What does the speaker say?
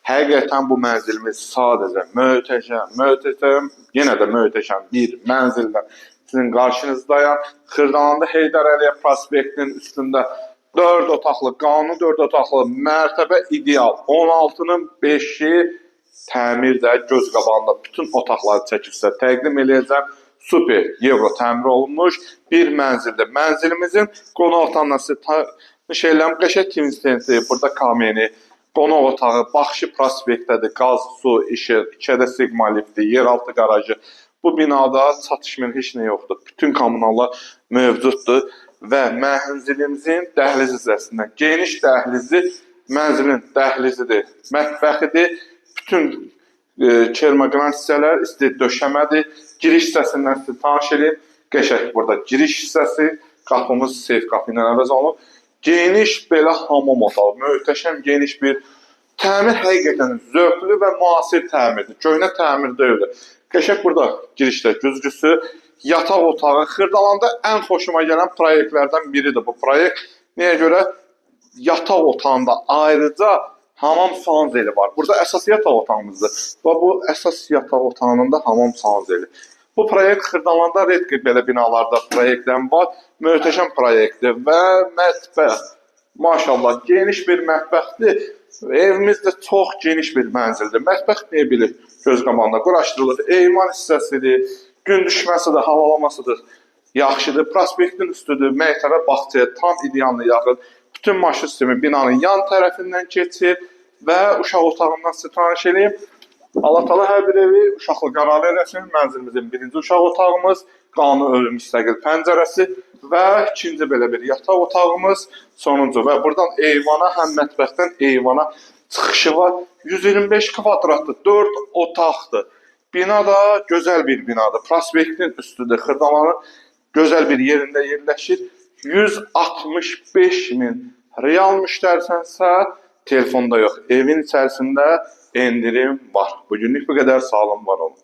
Həqiqətən bu mənzilimiz sadəcə möhtəşəm, möhtəşəm, yenə də möhtəşəm bir mənzildən sizin qarşınızdayam. Xırdalanda Heydər Əliyev prospektinin üstündə 4 otaqlı, qanuni 4 otaqlı, mərtəbə ideal 16-nın 5-i təmirdə göz qabağında bütün otaqları çəkib sizə təqdim eləyəcəm. Super Euro təmir olunmuş bir mənzildir. Mənzilimizin qonaq otağından sizə tanış eləyəm. Qəşəng twin burada kameni, qonaq otağı, baxışı prospektdədir. Qaz, su, işıq, içəridə siqma lifti, yeraltı qarajı. Bu binada çatışmayan heç nə yoxdur. Bütün kommunallar mövcuddur və mənzilimizin dəhliz hissəsindən geniş dəhlizi mənzilin dəhlizidir, mətbəxidir. Bütün kermaqran hissələr isti döşəmədir. Giriş hissəsindən sizə tanış eləyim. Qəşəng burada giriş hissəsi, qapımız seyf qapı ilə əvəz olunub. Geniş belə hamam otağı, möhtəşəm geniş bir təmir, həqiqətən zövqlü və müasir təmirdir. Köhnə təmir deyil. Qəşəng burada girişdə güzgüsü, yataq otağı. Xırdalanda ən xoşuma gələn proyektlərdən biridir bu proyekt. Niyə görə? Yataq otağında ayrıca hamam sanzeli var. Burada əsas yataq otağımızdır. Və bu əsas yataq otağının da hamam sanzeli. Bu proyekt Xırdalanda redki belə binalarda proyektdən var. Möhtəşəm proyektdir və mətbəx. Maşallah, geniş bir mətbəxdir. Evimiz də çox geniş bir mənzildir. Mətbəx mebeli göz qabağında quraşdırılır. Eyvan hissəsidir, gün düşməsidir, havalamasıdır. Yaxşıdır. Prospektin üstüdür. Məktəbə, bağçaya tam idealına yaxın. Bütün marşrut sistemi binanın yan tərəfindən keçir və uşaq otağından sizə tanış eləyim. Allah Taala hər bir evi uşaqlı qararlı eləsin. Mənzilimizin birinci uşaq otağımız, qanuni ölüm müstəqil pəncərəsi və ikinci belə bir yataq otağımız, sonuncu və buradan eyvana, həm mətbəxdən eyvana çıxışı var. 125 kvadratdır, 4 otaqdır. Bina da gözəl bir binadır. Prospektin üstüdür. Xırdalanın gözəl bir yerində yerləşir. 165 min real müştərisənsə, telefonda yox, evin içərisində endirim var. Bugünlük bu qədər. Sağ olun, var olun.